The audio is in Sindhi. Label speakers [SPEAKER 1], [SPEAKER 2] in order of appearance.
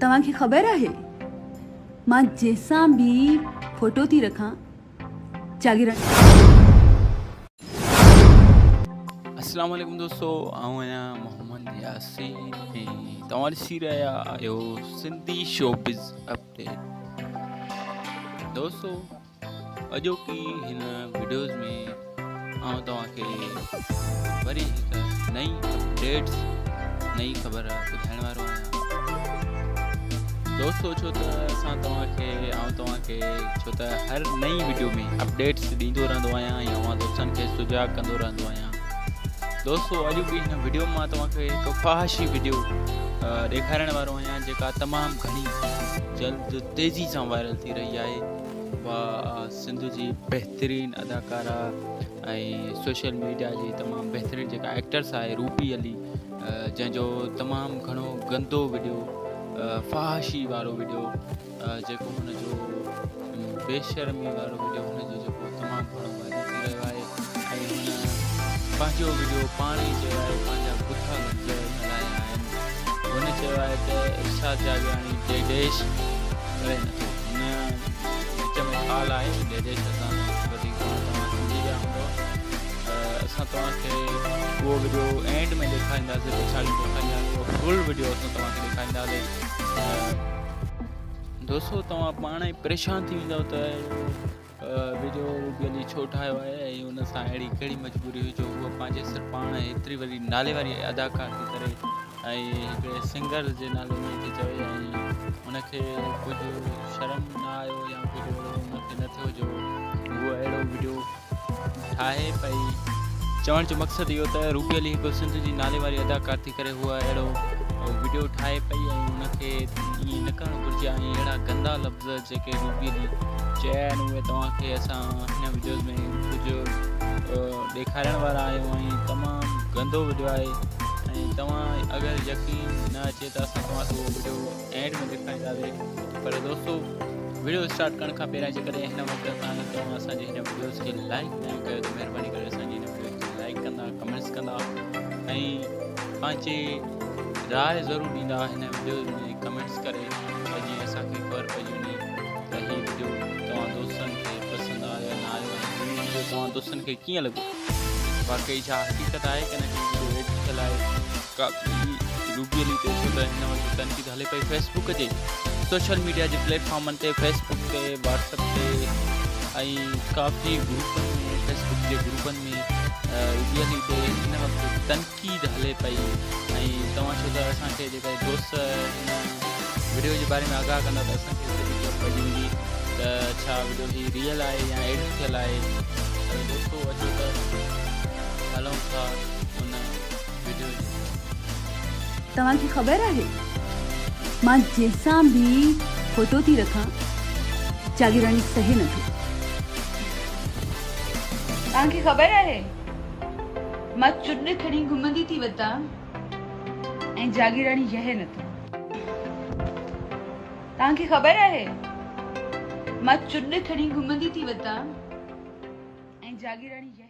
[SPEAKER 1] توهان کي خبر آهي مان جنهن سان به فوٽو ٿي رکان جاگيراڻي.
[SPEAKER 2] اسلام عليڪم دوستو آئون آهيان محمد ياسين ۽ توهان ڏسي رهيا آهيو سنڌي شوبز اپڊيٽ. دوستو اڄوڪي هن وڊيوز ۾ آئون توهان کي وري هڪ نئين اپڊيٽس نئين خبر ٻڌائڻ وارو آهيان دوستو. ڇو ته اسان توهان کي آئون توهان کي ڇو ته هر نئين وڊيو ۾ اپڊيٽس ڏيندو رهندو آهيان ۽ اوهان دوستن کي سجاڳ ڪندو رهندو آهيان. دوستو اڄ به هن وڊيو مان توهان کي هڪ فحاشي وڊيو ڏيکارڻ وارو آهيان جيڪا تمام گهڻي جلد تيزي سان وائرل ٿي رهي آهي. اها سنڌ جي بهترين اداڪارا ۽ سوشل ميڊيا جي تمام بهترين جيڪا ايڪٽرس آهي روبي علي، جنهن جو تمام گهڻو گندو وڊيو، فحاشي وارو وڊيو، جيڪو هن جو بيشرمي وارو وڊيو هن جو جيڪو تمام گهڻو وائرل ٿي رهيو آهي ۽ هن پنهنجو وڊيو پاڻ ئي چيو آهي، پنهنجا بڇا لفظ ڳالهايا آهن. هن چيو آهي ته ارشاد جاگيراڻي ڊيڊيش ڪري نٿو. هن وچ ۾ خال آهي ڊيڊيش، اسان وڌيڪ توهان سمجهي ويا هوندو. اسان توهان کي اهو وڊيو اينڊ ۾ ڏيکارينداسين، پڇاڙي ڏيکارينداسين، اهو فل وڊيو اسان توهان کي ڏيکارينداسين. دوستو توهان پاڻ ئي پريشان ٿي ويندو ته وڊيو روبي علي ڇو ٺاهيو آهي ۽ ان سان اهڙي ڪهڙي مجبوري هئي جو هوء پنهنجي سر پاڻ ايتري وڏي نالي واري اداڪار ٿي ڪري ۽ هڪڙي سنگر جي نالي ۾ ٿي چوي ۽ ان کي ڪجهه شرم نه آيو يا ڪجهه اهڙو ان کي نه ٿيو جو هوء اهڙو وڊيو ٺاهي پئي. چوڻ جو مقصد اهو ته روبي علي هڪ سنڌ جي نالي واري اداڪار ٿي ڪري هوء اهڙو وڊيو ٺاهي پئي ۽ ان کي ائين نه ڪرڻ گهرجي ۽ اهڙا گندا لفظ جيڪي روبي علي چيا آهن اهي توهان کي اسان هن وڊيوز ۾ ڪجهه ڏيکارڻ وارا آهيون ۽ تمام گندو وڊيو آهي ۽ توهان اگر يقين نه اچي ته اسان توهان کي اهو وڊيو اينڊ ۾ ڏيکارينداسين. پر دوستو وڊيو اسٽارٽ ڪرڻ کان پهريان جيڪڏهن هن وقت تائين توهان اسان جي هن وڊيوز کي لائڪ نه ڪيو ته مهرباني ڪري اسان جي هن وڊيوز کي لائڪ ڪندا، ڪمينٽس ڪندا ۽ پنهنجي راء ضرور ڏيندا هن وڊيوز ۾ ڪمينٽس ڪري ته جيئن اسان کي خبر پئجي وڃي ته هي وڊيو توهان دوستن کي پسند آيو يا نه آيو ۽ هي وڊيو توهان دوستن کي ڪيئن لڳو. واقعي ڇا حقيقت آهي ڪه نه هي وڊيو ايڊٽ ٿيل آهي. ڪافي روبي علي تي ڇو ته هن وقت تنقيد هلي پئي فيس بڪ جي سوشل ميڊيا جي پليٽ فارمن تي، فيس بڪ تي، واٽس اپ تي ۽ ڪافي گروپن ۾ فيس بڪ جي گروپن ۾ روبي علي تي هن وقت تنقيد هلي پئي ۽ توهان ڇو ته اسان کي جيڪا دوست هن وڊيو جي باري ۾ آگاهه ڪندا ته اسان کي سڄي خبر پئجي ويندي ته ڇا وڊيو هي ريئل آهي يا ايڊٽ ٿيل آهي. پر دوستو اچو ته هلون ٿا ان وڊيو جي.
[SPEAKER 1] توهان کي خبر آهي مان جنهن سان به فوٽو ٿي رکان جاگيراڻي سهي نٿو.
[SPEAKER 3] توهان کي خبر آهي مان چڏ کڻي گهمندي ٿي وتان ۽ جاگيراڻي يهي نٿو. توهان کي خبر آهي مان چڏ کڻي گهمندي ٿي وتان ۽ جاگيراڻي يهي.